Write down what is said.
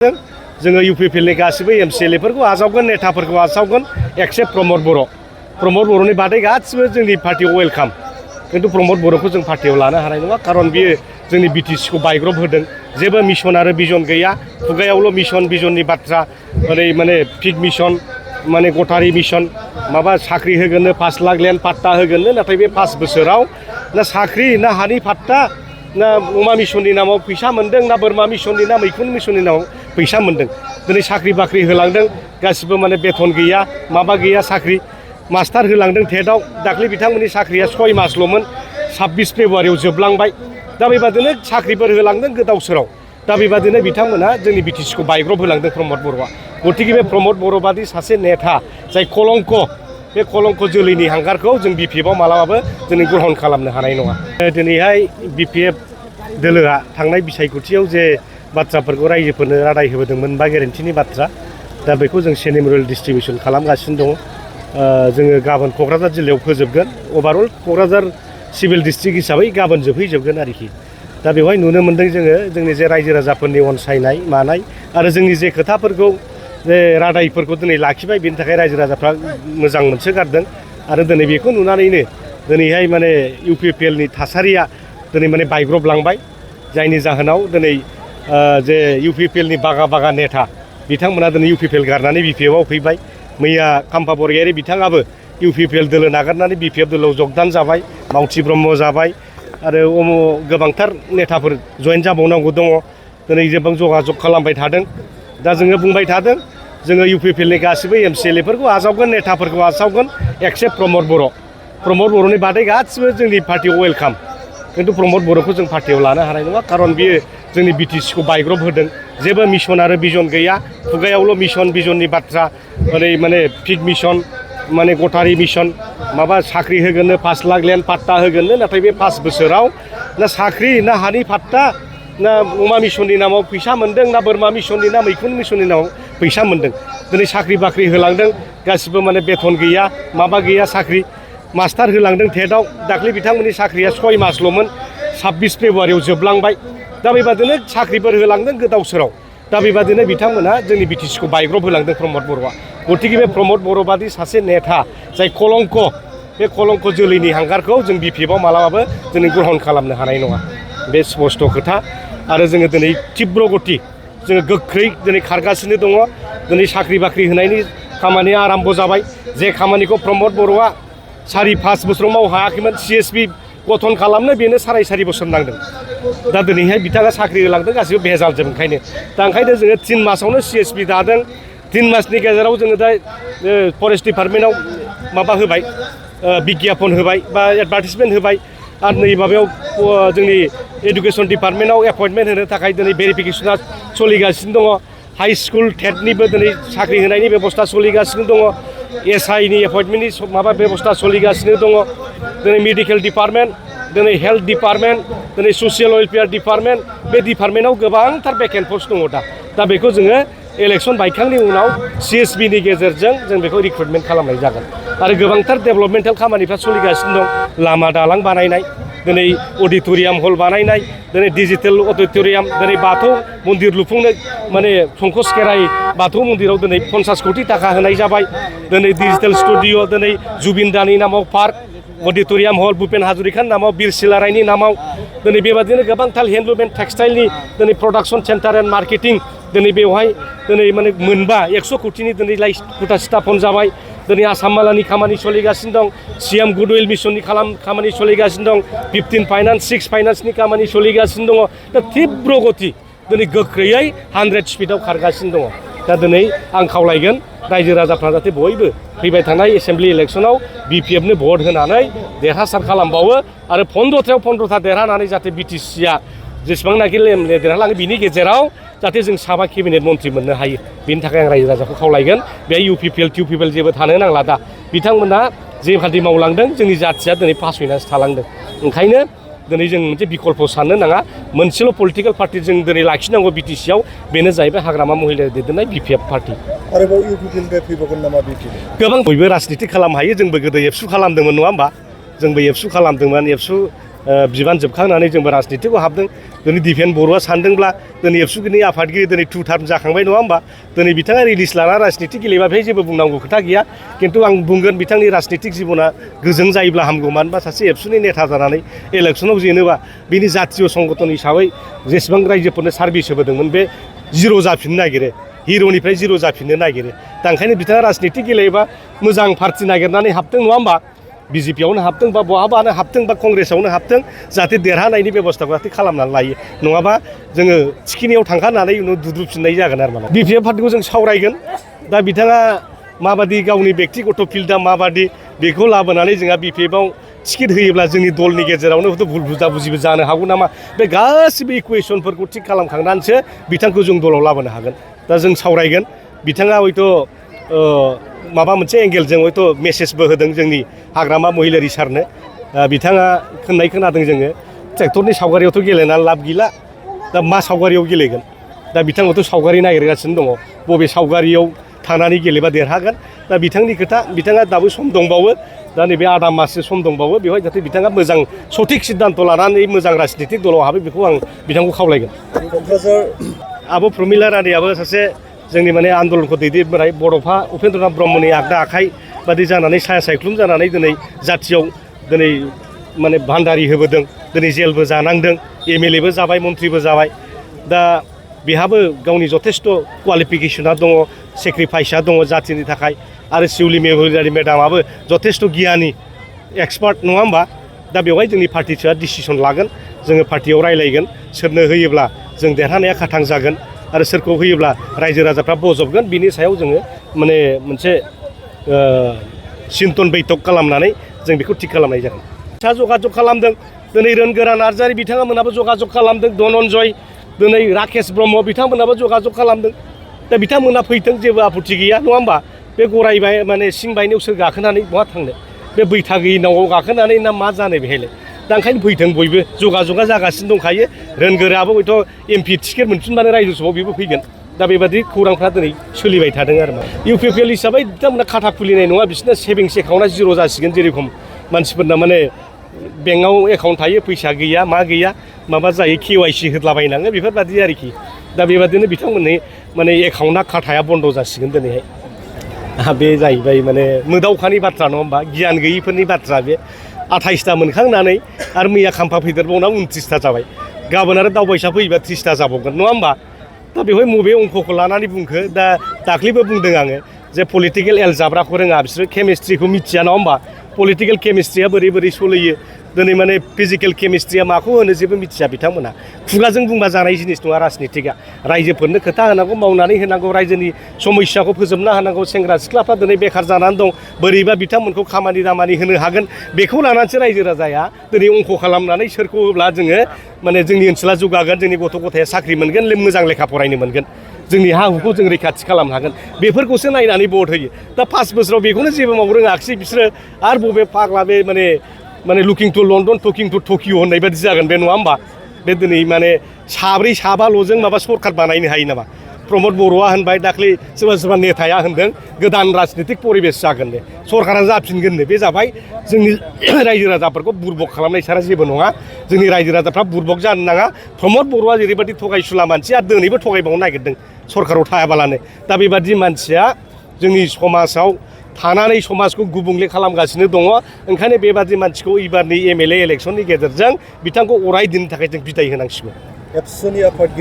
जोङो इउपिपिएलनि गासिबो एमसिएलएफोरखौ आजावगोन नेताफोरखौ आजावगोन एक्सेप्ट प्रमद बर'नि बादै गासिबो जोंनि पार्टियाव वेलकाम खिन्थु प्रमद बर'खौ जों पार्टियाव लानो हानाय नङा खारन बियो जोंनि बिटिसिखौ बायग्रब होदों जेबो मिशन आरो बिजन गैया खुगायावल' मिशन बिजननि बाथ्रा ओरै माने फिग मिशन माने गटारि मिशन माबा साख्रि होगोननो 5 लाख लेन्ड पाट्टा होगोननो नाथाय बे 5 बोसोराव ना साख्रि ना हानि पाट्टा ना अमा मिशननि नामाव फैसा मोन्दों ना बोरमा मिशननि ना मैखुन मिशननि नामाव फैसा मोन्दों दिनै साख्रि बाख्रि होलांदों गासिबो माने बेथन गैया माबा गैया साख्रि मास्टार होलांदों टेटआव दाख्लै बिथांमोननि साख्रिया 6 मासल'मोन 26 फेब्रुवारियाव जोबलांबाय दा बेबादिनो साख्रिफोर होलांदों गोदाव सोराव दा बेबादिनो बिथांमोना जोंनि बिटिसिखौ बायग्रब होलांदों प्रमद बर'आ गतिके बे प्रमद बर' बादि सासे नेता जाय कलंक बे कलंक जोलैनि हांगारखौ जों बिपिएफआव मालाबाबो जों ग्रहण खालामनो हानाय नङा दिनैहाय बिपिएफ दोलोआ थांनाय बिसायख'थियाव जे बाथ्राफोरखौ रायजोफोरनो रादाय होबोदोंमोन बा गेरेन्टिनि बाथ्रा दा बेखौ जों सेनिमोरेल डिस्ट्रिबिउसन खालामगासिनो दङ जोङो गाबोन क'क्राझार जिल्लायाव फोजोबगोन अभारअल क'क्राझार सिभिल डिस्ट्रिक्ट हिसाबै गाबोन जोबहैजोबगोन आरोखि दा बेवहाय नुनो मोन्दों जोङो जोंनि जे रायजो राजाफोरनि अनसायनाय मानाय आरो जोंनि जे खोथाफोरखौ जे रादायफोरखौ दिनै लाखिबाय बेनि थाखाय रायजो राजाफ्रा मोजां मोनसोगारदों आरो दिनै बेखौ नुनानैनो दिनैहाय माने इउपिपिएलनि थासारिया दिनै माने बायग्रबलांबाय जायनि जाहोनाव दिनै जे इउपिपिएलनि बागा नेता बिथांमोना दिनै इउपिपिएल गारनानै बिपिएफआव फैबाय मैया खाम्फा बरगयारि बिथाङाबो इउपिपिएल दोलो नागारनानै बिपिएफ दोलोआव जगदान जाबाय मावथि ब्रह्म जाबाय आरो गोबांथार नेताफोर जयेन जाबावनांगौ दङ दिनै गोबां जगाजग खालामबाय थादों दा जोङो बुंबाय थादों जोङो इउपिपिएलनि गासिबो एमसिएलएफोरखौ आजावगोन नेताफोरखौ आजावगोन एक्सेप्ट प्रमद बर'नि बादै गासिबो जोंनि पार्टियाव वेलकाम खिन्थु प्रमद बर'खौ जों पार्टियाव लानो हानाय नङा खारन बियो जोंनि बिटिसिखौ बायग्रब होदों जेबो मिशन आरो बिजन गैया खुगायावल' मिशन बिजननि बाथ्रा ओरै माने फिग मिशन माने गटारि मिशन माबा साख्रि होगोननो 5 लाख लेन्ड पाट्टा होगोननो नाथाय बे 5 बोसोराव ना साख्रि ना हानि पाट्टा ना अमा मिशननि नामाव फैसा मोन्दों ना बोरमा मिशननि ना मैखुन मिशननि नामाव फैसा मोन्दों दिनै साख्रि बाख्रि होलांदों गासिबो माने बेथन गैया माबा गैया साख्रि मास्टार होलांदों टेटआव दाख्लै बिथांमोननि साख्रिया 6 मासल'मोन 26 फेब्रुवारियाव जोबलांबाय दा बेबादिनो साख्रिफोर होलांदों गोदाव सोराव दा बेबादिनो बिथांमोना जोंनि बिटिसिखौ बायग्रब होलांदों प्रमद बर'आ गतिके बे प्रमद बर' बादि सासे नेता जाय कलंक बे कलंक जोलैनि हांगारखौ जों बिपिएफआव मालाबाबो जों ग्रहण खालामनो हानाय नङा बे स्पष्ट खोथा आरो जोङो दिनै तीब्र गति जोङो गोख्रै दिनै खारगासिनो दङ दिनै साख्रि बाख्रि होनायनि खामानिया आराम्भ जाबाय जे खामानिखौ प्रमद बर'आ 4-5 बोसोराव मावनो हायाखैमोन सिएसपि गठन खालामनो बेनो 4.5 बोसोर नांदों दा दिनैहाय बिथाङा साख्रि होलांदों गासिबो भेजालजोब ओंखायनो जोङो 3 मासावनो सिएसपि दादों 3 मासनि गेजेराव जोङो दा फरेस्ट डिपार्टमेन्टआव माबा होबाय बिज्ञापन होबाय बा एडभार्टिसमेन्ट होबाय आरो नै माबायाव जोंनि एडुकेसन डिपार्टमेन्टआव एपइन्टमेन्ट होनो थाखाय दिनै भेरिफिकेसना सोलिगासिनो दङ हाई स्कुल टेटनिबो दिनै साख्रि होनायनि बेबस्था सोलिगासिनो दङ एसआइनि एपइन्टमेन्टनि माबा बेबस्था सोलिगासिनो दङ दिनै मेडिकेल डिपार्टमेन्ट दिनै हेल्थ डिपार्टमेन्ट दिनै ससियेल वेलफेयार डिपार्टमेन्ट बे डिपार्टमेन्टआव गोबांथार भेकेन्ट पस्ट दङ दा बेखौ जोङो इलेक्सन बायखांनायनि उनाव सिएसबिनि गेजेरजों जों बेखौ रिक्रुटमेन्ट खालामनाय जागोन आरो गोबांथार डेभेलपमेन्टेल खामानिफ्रा सोलिगासिनो दं लामा दालां बानायनाय दिनै अडिट'रियाम हल बानायनाय दिनै डिजिटेल अडिट'रियाम दिनै बाथौ मन्दिर लुफुंनो माने संकस खेराइ बाथौ मन्दिराव दिनै 50 कोटि थाखा होनाय जाबाय दिनै डिजिटेल स्टुडिअ दिनै जुबिन दानि नामाव पार्क अडिट'रियाम हल भुपेन हाजरिकानि नामाव बिर सिलारायनि नामाव दिनै बेबादिनो गोबांथार हेन्डलुम एन्ड टेक्सटाइलनि दिनै प्रडाक्सन सेन्टार एन्ड मार्केटिं दिनै बेवहाय दिनै माने मोनबा 100 कोटिनि दिनै खुथा स्थापन जाबाय दिनै आसाम मालानि खामानि सोलिगासिनो दं सिएम गुडउइल मिशननि खामानि सोलिगासिनो दं 15 फाइनान्स 6 फाइनान्सनि खामानि सोलिगासिनो दङ दा तीब्र गति दिनै गोख्रैयै 100 स्पिडआव खारगासिनो दङ दा दिनै आं खावलायगोन रायजो राजाफ्रा जाहाथे बयबो फैबाय थानाय एसेम्बलि इलेक्सनाव बिपिएफनो भट होनानै देरहासार खालामबावो आरो 15थायाव 15था देरहानानै जाहाथे बिटिसिआ जेसेबांनाखि देरहालाङो बिनि गेजेराव जाहाथे जों साबा केबिनेट मन्त्रि मोननो हायो बेनि थाखाय आं रायजो राजाखौ खावलायगोन बे इउपिपिएल जेबो थानो नांला दा बिथांमोना जे बादि मावलांदों जोंनि जाथिया दिनै फासयनासो थालांदों ओंखायनो दिनै जों मोनसे बिकल्प साननो नाङा मोनसेल' पलिटिकेल पार्टि जों दिनै लाखिनांगौ बिटिसिआव बेनो जाहैबाय हाग्रामा महिला दैदेननाय बिपिएफ पार्टि आरोबाव इउपिपिएलनिफ्राय फैबावगोन नामा बिटिपि गोबां बयबो राजनिति खालामनो हायो जोंबो गोदो एबसु खालामदोंमोन नङा होमबा जोंबो एबसु खालामदोंमोन एबसु बिबान जोबखांनानै जोंबो राजनितिकआव हाबदों दिनै दिपेन बर'आ सानदोंब्ला दिनै एबसुगिनि आफादगिरि दिनै 2 टार्म जाखांबाय नङा होमबा दिनै बिथाङा रिलिज लाना राजनिति गेलेबा बेहाय जेबो बुंनांगौ खोथा गैया खिन्थु आं बुंगोन बिथांनि राजनितिक जिबना गोजों जायोब्ला हामगौ मानो होनबा सासे एबसुनि नेता जानानै इलेक्सनाव जेनोबा बिनि जातीय संगठन हिसाबै जेसेबां रायजोफोरनो सार्भिस होबोदोंमोन बे जिर' जाफिननो नागिरो हिर'निफ्राय जिर' जाफिननो नागिरो दा ओंखायनो बिथाङा राजनिति गेलेयोबा मोजां पार्टि नागिरनानै हाबदों नङा होमबा बिजेपियावनो हाबदों बा बहाबानो हाबदों बा कंग्रेसावनो हाबदों जाहाथे देरहानायनि बेबस्थाखौ जाहाथे खालामनानै लायो नङाबा जोङो थिखिनियाव थांखानानै उनाव दुद्रुफिननाय जागोन आरो माने बिपिएफ पार्टिखौ जों सावरायगोन दा बिथाङा माबादि गावनि बेक्तिगत फिल्डआ माबादि बेखौ लाबोनानै जोंहा बिपिएफआव टिकेट होयोब्ला जोंनि दलनि गेजेरावनो हयथ' भुल बुजिबो जानो हागौ नामा बे गासिबो इकुवेसनफोरखौ थिग खालामखांनानैसो बिथांखौ जों दलाव लाबोनो हागोन दा जों सावरायगोन बिथाङा हयथ' माबा मोनसे एंगेलजों हयथ' मेसेजबो होदों जोंनि हाग्रामा महिलारि सारनो बिथाङा खोनादों जोङो ट्रेक्टरनि सावगारियावथ' गेलेनानै लाब गैला दा मा सावगारियाव गेलेगोन दा बिथाङाथ' सावगारि नागिरगासिनो दङ बबे सावगारियाव थानानै गेलेबा देरहागोन दा बिथांनि खोथा बिथाङा दाबो सम दंबावो दा नैबे आधा माससो सम दंबावो बेवहाय जाहाथे बिथाङा मोजां सथिक सिद्धान्त लानानै मोजां राजनितिक दलाव हाबो बेखौ आं बिथांखौ खावलायगोन आब' प्रमिला रानियाबो सासे जोंनि माने आन्दलनखौ दैदेनबोनाय बड'फा उपेन्द्रनाथ ब्रह्मनि आगदा आखाइ बादि जानानै साया सायख्लुम जानानै दिनै जाथियाव दिनै माने भान्डारि होबोदों दिनै जेलबो जानांदों एमएलएबो जाबाय मन्थ्रिबो जाबाय दा बेहाबो गावनि जथेस्थ' क्वालिफिकेसना दङ सेक्रिफाइसआ दङ जाथिनि थाखाय आरो शिउलि मेम'रियाल मेडामाबो जथेस्थ' गियानि एक्सपार्ट नङा होमबा दा बेवहाय जोंनि पार्टिआ डिसिसन लागोन जोङो पार्टियाव रायलायगोन सोरनो होयोब्ला जों देरहानाया खाथां जागोन आरो सोरखौ होयोब्ला रायजो राजाफ्रा बजबगोन बिनि सायाव जोङो माने मोनसे सिन्तन बैठक खालामनानै जों बेखौ थिग खालामनाय जागोन जगाजग खालामदों दिनै रोनगोरा नार्जारि बिथांमोनाबो जगाजग खालामदों धनन्जय दिनै राकेश ब्रह्म बिथांमोनाबो जगाजग खालामदों दा बिथांमोना फैथों जेबो आपत्ति गैया नङा होमबा बे गराय माने सिं बायनायाव सोर गाखोनानै बहा थांनो बे बैथा गैयि नावआव गाखोनानै ना मा जानो बेहायलाय दा ओंखायनो फैथों बयबो जगाजगा जागासिनो दंखायो रोनगोराबो हयथ' एमपि टिकेट मोनफिनबानो रायजो सभायाव बेबो फैगोन दा बेबादि खौरांफ्रा दिनै सोलिबाय थादों आरो मा इउपिपिएल हिसाबै बिथांमोना खाथा खुलिनाय नङा बिसोरना सेभिंस एकाउन्टआ जिर' जासिगोन जेरेखम मानसिफोरना माने बेंकआव एकाउन्ट थायो फैसा गैया मा गैया माबा जायो केवाइसि होदलाबायनाङो बेफोरबादि आरोखि दा बेबादिनो बिथांमोननि माने एकाउन्टआ खाथाया बन्द' जासिगोन दिनैहाय बे जाहैबाय माने मोदावखानि बाथ्रा नङा होमबा गियान गैयिफोरनि बाथ्रा बे 28टा मोनखांनानै आरो मैया खाम्फा फैदेरबावना 29टा जाबाय गाबोन आरो दावबायसा फैयोबा 30टा जाबावगोन नङा होमबा दा बेवहाय बबे अंकखौ लानानै बुंखो दा दाख्लैबो बुंदों आङो जे पलिटिकेल एलजाब्राखौ रोङा बिसोरो केमिस्ट्रिखौ मिथिया नङा होमबा पलिटिकेल केमिस्ट्रिया बोरै बोरै सोलियो दिनै माने फिजिकेल केमिस्ट्रिया माखौ होनो जेबो मिथिया बिथांमोना खुगाजों बुंबा जानाय जिनिस नङा राजनितिकआ रायजोफोरनो खोथा होनांगौ मावनानै होनांगौ रायजोनि समस्याखौ फोजोबना होनांगौ सेंग्रा सिख्लाफ्रा दिनै बेखार जानानै दं बोरैबा बिथांमोनखौ खामानि दामानि होनो हागोन बेखौ लानानैसो रायजो राजाया दिनै अंक खालामनानै सोरखौ होब्ला जोङो माने जोंनि ओनसोला जौगागोन जोंनि गथ' गथाया साख्रि मोनगोन मोजां लेखा फरायनो मोनगोन जोंनि हा हुखौ जों रैखाथि खालामनो हागोन बेफोरखौसो नायनानै भट होयो दा 5 बोसोराव बेखौनो जेबो मावनो रोङाखिसै बिसोरो आरो बबे फाग्ला बे माने looking to London talking to टकिअ होननाय बादि जागोन बे नङा होमबा बे दिनै माने साब्रै साबाल'जों माबा सरखार बानायनो हायो नामा प्रमद बर'आ होनबाय दाख्लै सोरबा नेताया होनदों गोदान राजनितिक परिबेस जागोन दे सरकारा जाफिनगोननो बे जाबाय जोंनि रायजो राजाफोरखौ बुरबक खालामनाय सारा जेबो नङा जोंनि रायजो राजाफ्रा बुरबक जानो नाङा प्रमद बर'आ जेरैबायदि थगायसुला मानसि आरो दिनैबो थगायबावनो नागिरदों सरकाराव थायाबालानो दा बेबादि मानसिया जोंनि समाजाव थानानै समाजखौ गुबुंले खालामगासिनो दङ ओंखायनो बेबादि मानसिखौ एबारनि एमएलए इलेक्सननि गेजेरजों बिथांखौ अराय दिननि थाखाय जों बिदाय होनांसिगौ एबसुनि आफादगिरि